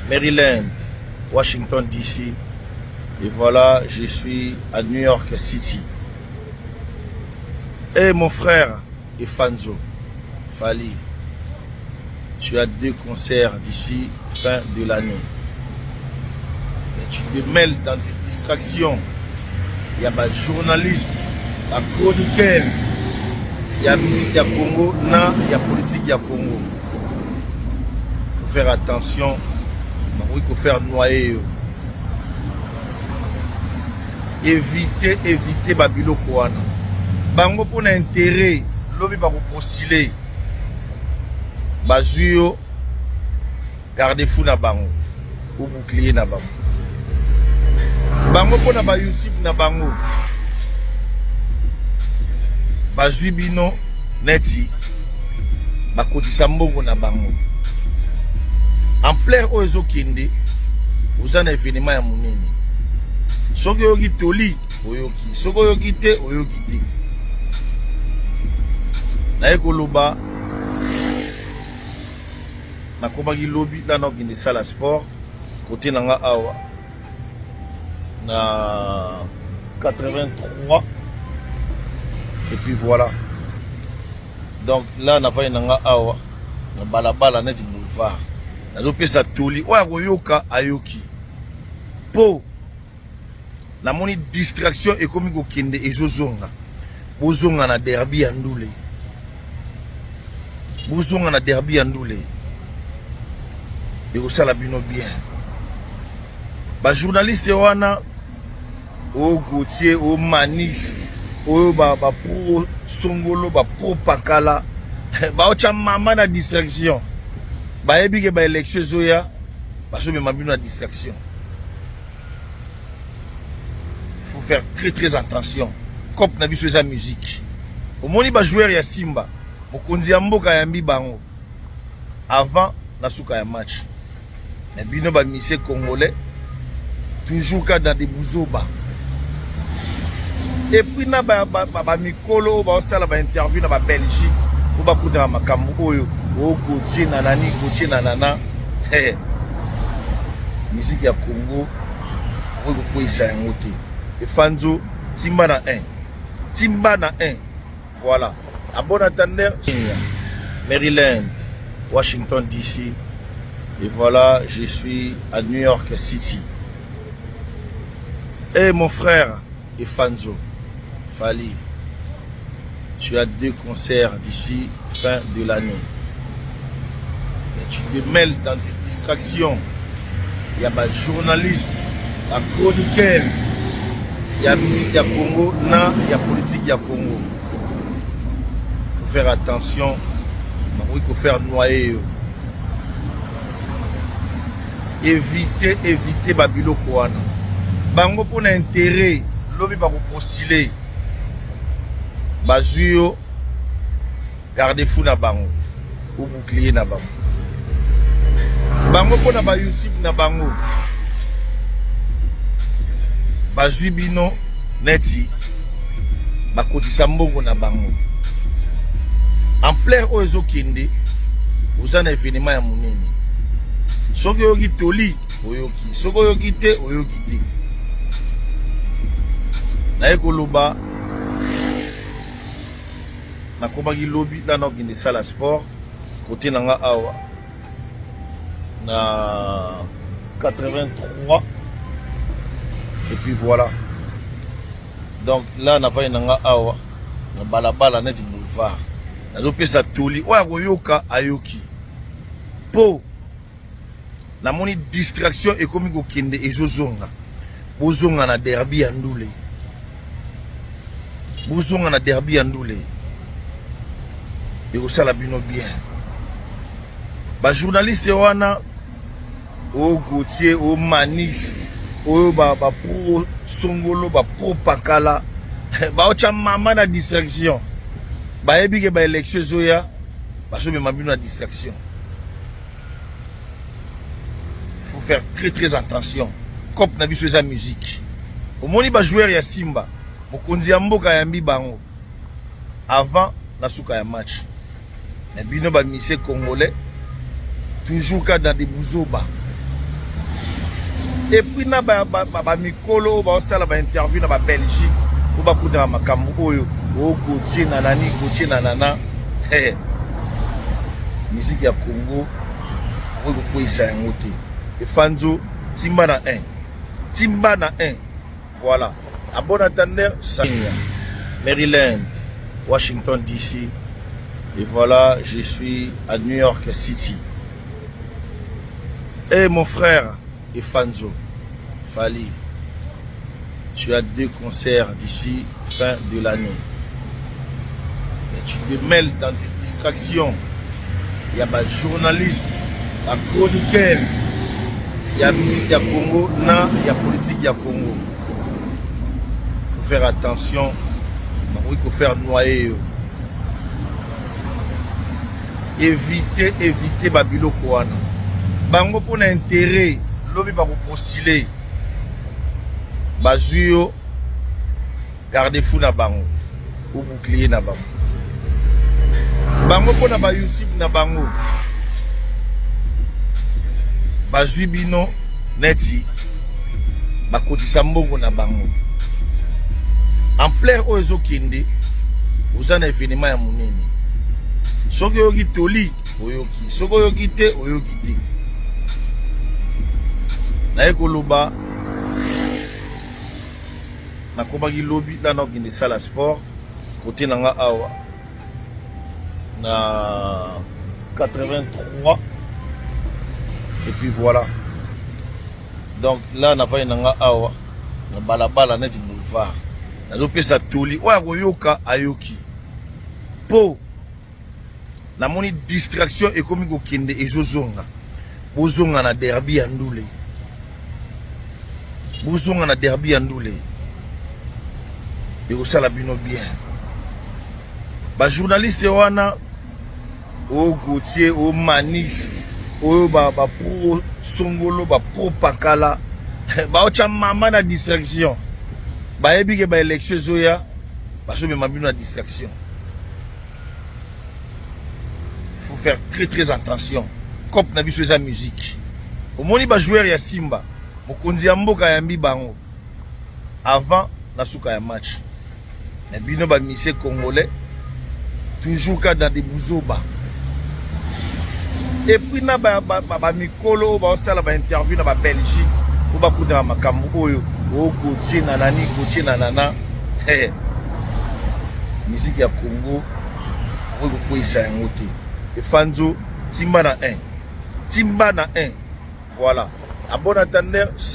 Maryland, Washington DC. Et voilà, je suis à New York City. Et mon frère Efanzo, Fali, tu as deux concerts d'ici fin de l'année. Et tu te mêles dans des distractions. Il y a ba journaliste, ba chroniqueur, il y a musique ya Congo, na il y a politique ya Congo. Faut faire attention, bakoki ko faire noyer yo. Éviter, éviter ba biloko wana. Bango pona intérêt, lobi bako postuler. Bazui yo garde fou na bango ou bouclier na bango. Bango pona ba YouTube na bango. Bazui bino neti bakotisa mbongo na bango. Ampleur oyo ezokende oza na événement ya monene. Soki oyoki toli oyoki, soki oyoki te oyoki te. Naye koloba nakomaki lobi na nakokende sala sport kote na nga awa na 83 et puis voilà. Donc là navandi na nga awa na balabala neti boulevard, nazopesa toli oyo akoyoka ayoki, po namoni distraction ekomi kokende ezozonga. Bozonga na derby ya ndule, bozonga na derby ya ndule, ekosala bino bien. Ba journaliste wana o Gauthier, o Manix, oyo ba pro songolo, ba pro pakala, baotya mama na distraction. Bayebi ke ba élection ezoya, bazomema bino na distraction. Faut faire très très attention. Cop na biso eza musique. Omoni ba joueur ya Simba, mokonzi ya mboka yambi bango avant na suka ya match. Mais bino ba musiciens congolais toujours ka dans des buzoba. Et puis na ba ba, ba, ba mikolo ba osala ba interview na ba Belgique ou ba kuta makambo oyo o Gauthier na nani, Gauthier na nana. Hey. Musique ya Congo okoki kokweyisa yango te. Efanzo timba na 1. Timba na 1. Voilà. À bon entendeur, Maryland, Washington DC. Et voilà, je suis à New York City. Et mon frère Efanzo, Fali, tu as deux concerts d'ici fin de l'année. Et tu te mêles dans des distractions. Il y a ba journaliste, ba chroniqueur, il y a musique ya Congo, na il y a politique ya Congo. Faut faire attention, bakoki ko faire noyer yo. Éviter, éviter ba biloko wana. Bango pona intérêt, lobi bako postuler. Bazui yo garde fou na bango ou bouclier na bango. Bango pona ba YouTube na bango. Bazui bino neti bakotisa mbongo na bango. Ampleur oyo ezokende oza na événement ya monene. Soki oyoki toli oyoki, soki oyoki te oyoki te. Naye koloba nakomaki lobi na nakokende sala sport kote na nga awa na 83 et puis voilà. Donc là navandi na nga awa na balabala neti boulevard, nazopesa toli oyo akoyoka ayoki, po namoni distraction ekomi kokende ezozonga. Bozonga na derby ya ndule, bozonga na derby ya ndule, ekosala bino bien. Ba journaliste wana o Gauthier, o Manix, oyo ba pro songolo, ba pro pakala, baotya mama na distraction. Bayebi ke ba élection ezoya, bazomema bino na distraction. Faut faire très très attention. Cop na biso eza musique. Omoni ba joueur ya Simba, mokonzi ya mboka yambi bango avant na suka ya match. Mais bino ba musiciens congolais toujours ka dans des buzoba. Et puis na bamikolo oyo baosala bainterview na baBelgique, oyo bakutaka makambo oyo, o Gautier na nani, Gautier na nana, hey. Musique ya Congo, okoki kokweyisa yango te. Efanzo timba na 1, timba na 1. Voilà, à bon entendeur, Maryland, Washington DC, et voilà, je suis à New York City. Et mon frère Efanzo Fali, tu as deux concerts d'ici fin de l'année, mais tu te mêles dans des distractions. Il y a ba journaliste, ba chroniqueur ya musique ya Congo na ya politique ya Congo. Faut faire attention, bakoki kofaire noyer yo. Éviter, éviter babiloko wana. Bango mpona intérêt, lobi bakopostule, bazwi yo garde-fou na bango ou bouclier na bango. Bango mpona baYouTube na bango, bazwi bino neti bakotisa mbongo na bango. Ampleur oyo ezokende, oza na événement ya monene. Soki oyoki toli, oyoki. Soki oyoki te, oyoki te. Naye koloba, nakomaki lobi nana okende sala sport kote na nga awa na 83. Et puis voilà, donc là navandi na nga awa na balabala neti boulevard, nazopesa toli. Oyo akoyoka, ayoki. Mpo namoni distraction ekomi kokende, ezozonga. Bozonga na derby ya ndule, bozonga na derby ya ndule, ekosala bino bien. Bajournaliste wana, o Gautier, o Manix, oyo bapro songolo, bapro pakala, baotya mama na distraction. Bayebi ke baélection ezoya, bazomema bino na distraction. Faut faire très très attention. Cope na biso eza musique. Omoni bajoueur ya Simba, mokonzi ya mboka ayambi bango avant na suka ya match. Na bino bamusicien congolais, toujours ka dans des buzoba. Et puis na bamikolo oyo baosala bainterview na baBelgique, oyo bakutaka makambo oyo, o Gautier na nani, Gautier na nana, hey. Musique ya Congo, okoki kokweyisa yango te. Efanzo timba na 1, timba na 1. Voilà, à bon entendeur.